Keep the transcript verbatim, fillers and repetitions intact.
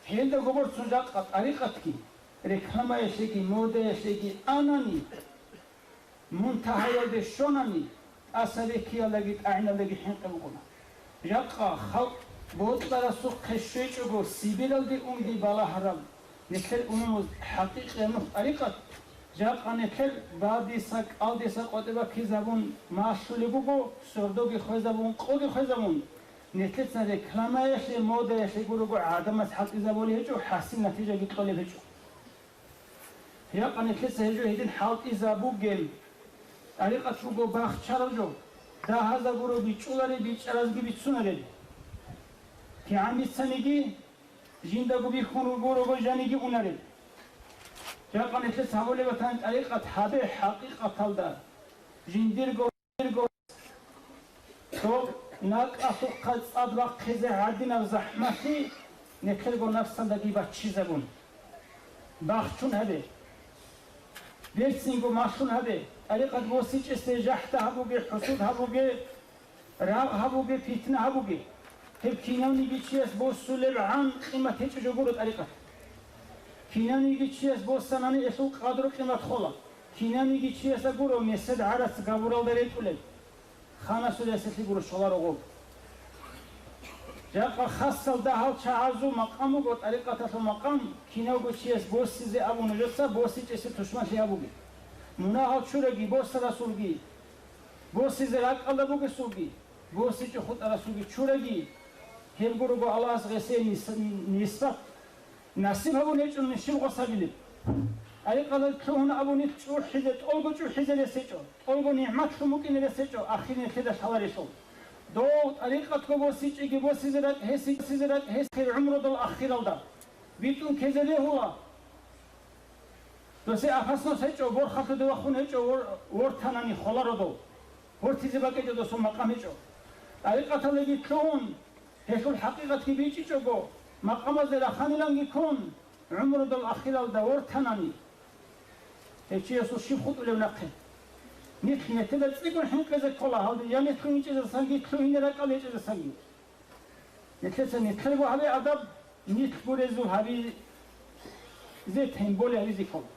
Гьелда гоборцун жакъа тӀарикъатги, рекламаялъеги, модаялъеги анани, мунтагьаялде щонани, тӀаса рекиялдаги тӀагӀиналдаги хӀинкъи букӀуна. Жакъа халкъ бокьарасухъе щвечӀого Сибиралде унги балагьараб, нилъер умумуз хӀакъикъияб нух тӀарикъат, жакъа нилъер бадиса, кӀалдиса къватӀибе баккизабун малъулеб буго, сордоги хвезабун, къоги хвезабун, нилъеца рекламаялъе, модаялъе гурого гӀадамаз хӀалтӀизабулеб гьечӀо, хӀасил натижаги кьолеб гьечӀо. Жакъа нилъеца гьечӀо гьедин хӀалтӀизабугел. ТӀарикъат буго бахчараб жо, дагьазда гуро бичӀчӀулареб, бичӀчӀаразги бицунареб. КигӀан бицаниги, жиндаго бихьун руго, руго жаниги унареб. Жакъа нилъеца гьабулеб батани тӀарикъат гьабе хӀакъикъаталда, жиндирго, жиндирго Цо накӀкӀалъухъа цӀад бахъизе гьадинаб захӀмалъи нилъерго напсалдаги баччизабун. Бахчун гьабе. Берцинго малъун гьабе. ТӀарикъат босичӀесде жахӀда гьабуге, хӀусуд гьабуге, рагъ гьабуге, питна гьабуге. Гьеб кинавниги чияс босулебгӀан къимат гьечӀо жо гуро тӀарикъат. Кинавниги чияс босанани гьелъул къадру-къимат хола. Кинавниги чиясда гуро месед гӀарац габуралда ретӀулеб. Ханасул ясалъе гуро щоларо гъоб. Жакъа хасалда гьал чагӀазул макъам буго, тӀарикъаталъул макъам, кинавго чияс босизе абун нужеца, босичӀесе тушманлъи гьабуге. Мунагьал чураги, босарасулги, босизе ракӀалда бугесулги, босичӀо хутӀарасулги чураги, гьеб гурого Аллагьас гъесе нис-, нисбат. Насиб гьабун гьечӀо нилъ щиб гъос гьабилеб. ТӀарикъаталъ лъугьун абун нилъ чӀухӀизе, тӀолго чӀухӀизе рес гьечӀо, тӀолго нигӀматлъун букӀине рес гьечӀо, ахир нилъеда лъаларелъул. Дов тӀарикъатго босичӀеги босизе ракӀ гьесизе ракӀ гьес хир гӀумрудал ахиралда. БитӀун ккезе бегьула. Досе апаснос гьечӀо, борхалъуде вахун гьечӀо, вор-, вортанани холаро дов. Вортизе бакӀичӀо досул макъам гьечӀо. ТӀарикъаталдаги лъугьун, гьелъул хӀакъикъатги бичӀчӀичӀого, макъамазде раханиланги ккун, гӀумрудал ахиралда вортанани, гьев чиясул щиб хутӀулев нахъе? Нилъ нилъеда цӀикӀкӀун хӀинкъизе ккола, гьалде я нилъ гьунчӀезасанги, нилъ гьине ракӀал гьечӀезасанги. Нилъеца нилъерго гьабе адаб, нилъ гурезул гьабизе, тем более гьабизе ккола.